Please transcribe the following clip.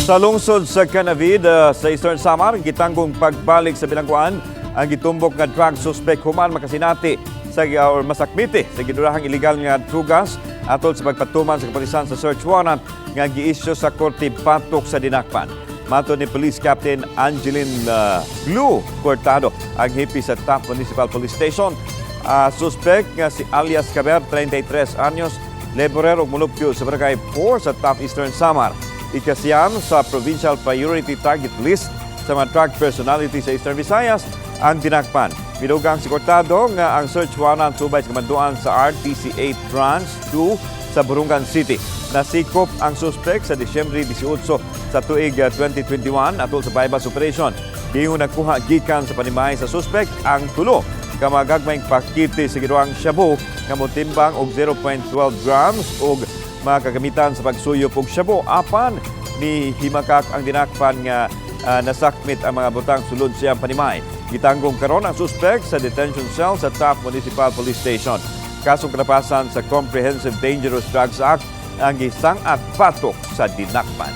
Sa lungsod sa Canavid sa Eastern Samar, gitanggong pagbalik sa bilangguan ang gitumbok nga drug suspect human makasinati sa or masakmiti sa gidurahang illegal nga drugas atol sa pagpatuman sa kapolisan sa search warrant nga giisyu sa korte batok sa dinakpan. Matod ni Police Captain Angeline Blue Cortado, ang hepe sa Taft Municipal Police Station, suspect nga si alias Caber, 33 anyos, laborer ug mulupyo sa Barangay 4 sa Taft, Eastern Samar. Ikasiyam sa Provincial Priority Target List sa mga drug personality sa Eastern Visayas ang dinakpan. Midugang si Cortado nga ang search warrant subay sa kamanduan sa RTC 8 Branch 2 sa Borongan City. Nasikop ang suspect sa Disyembre 18 sa tuig 2021 atol sa buy-bust operation. Diyon nakuha gikan sa panimalay sa suspect ang tulo ka magagmayng pakite sa giduang shabu nga motimbang og 0.12 grams ug mga kagamitan sa pagsuyop og shabu, apan ni himakak ang dinakpan nga nasakmit ang mga butang sulod siyang panimay. Gitanggong karon ang suspect sa detention cell sa Taft Municipal Police Station. Kasong kalapasan sa Comprehensive Dangerous Drugs Act ang gisang-at batok sa dinakpan.